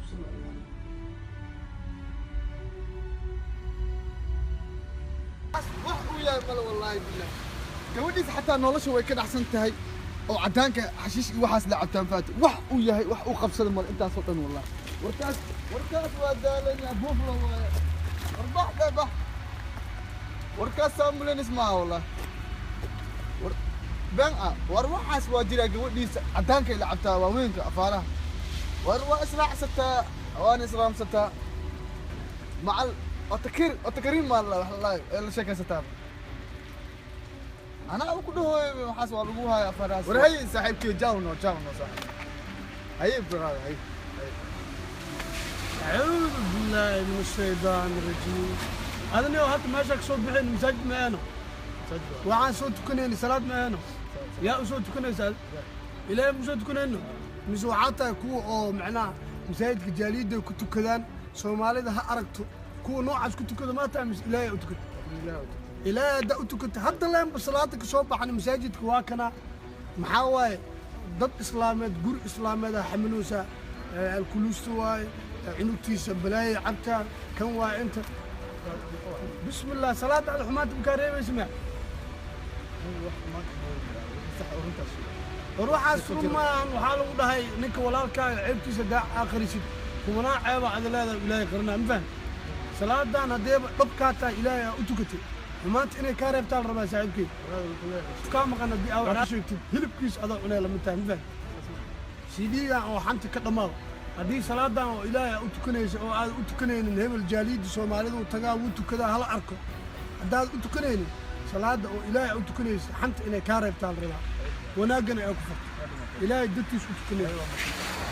Cabsanaya. Wax uu yahay male, wallaahi billah, gabadhiisa xataa nolosha way ka dhacsan tahay oo caddaanka xashiish iyo waxaas la cabtaan faati. Wax uu yahay, wax uu qabsada male intaasoo dhan, wallahi. Warkaas, warkaas waa daalan yahay, buufla waaye. War bax dhe, bax. Warkaas ambulance maaha, wallahi. War been ah, war waxaas waa jiraa. Gabadhiisa caddaankay la cabtaa, waaweynka afaaraha. War waa israacsataa, waana israamsataa, macal otakir otakariin maa la wax la ee la sheekaysataa. Anaa ku dhahooy, waxaas waa lagu haya afaarahaas. War hay saaxiibkii, jawno jawno saaxiib, haye brother, hay hay. أعوذ بالله من الشيطان الرجيم. Adna hadda meesha ka soo bixin, masaajid ma aano, waxaan soo tukanayna salaad ma aano. Yaa u soo tukanaysaa? Ilaahay ma soo tukanayno mise waxaa tahay kuwa oo macnaha masaajidka jaaliyadda ay ku tukadaan, Soomaalida ha aragto, kuwa noocaas ku tukada maa tahay mise Ilaahay u tukata? Ilaahay haddaa u tukata, hadda leenba salaada ka soo baxana masaajidka waa kana. Maxaa waaye? Dad islaameed, guri islaameed aa xamiluusa, alkuluusta waaye, cunugtiisa balaayay cabtaa kan waaye inta. Bismi illah, salaada ada xumaanta makaa reebaysa ma? War waxaas run maahan. Waxaa lagu dhahay ninka walaalkaaga ceebtiisa daa aakhrisid, kumanaa ceeba ada leedahay, Ilaahay qarinaa. Ma fahan? Salaadan haddeeba dhab kaa tahay, Ilaahay aa u tukatay, xumaanta inay kaa reebtaa la rabaa, saaxiibkey. Kaa maqan haddii aa wax ka sheegtid, hilibkiis adoo cunay lamid tahay. Ma fahan? Cd-gan oo xanta ka dhamaaw. Haddii salaadan oo Ilaahay aa u tukanaysa oo aad u tukanaynin, hebel jaaliyadda Soomaalida uu tagaa, wuu tukadaa, hala arko, haddaad u tukanaynin salaada oo Ilaahay aa u tukanaysa, xanta inay kaa reebtaa la rabaa, wanaaggana ay ku farto, Ilaahay dartiis u tukanaysa.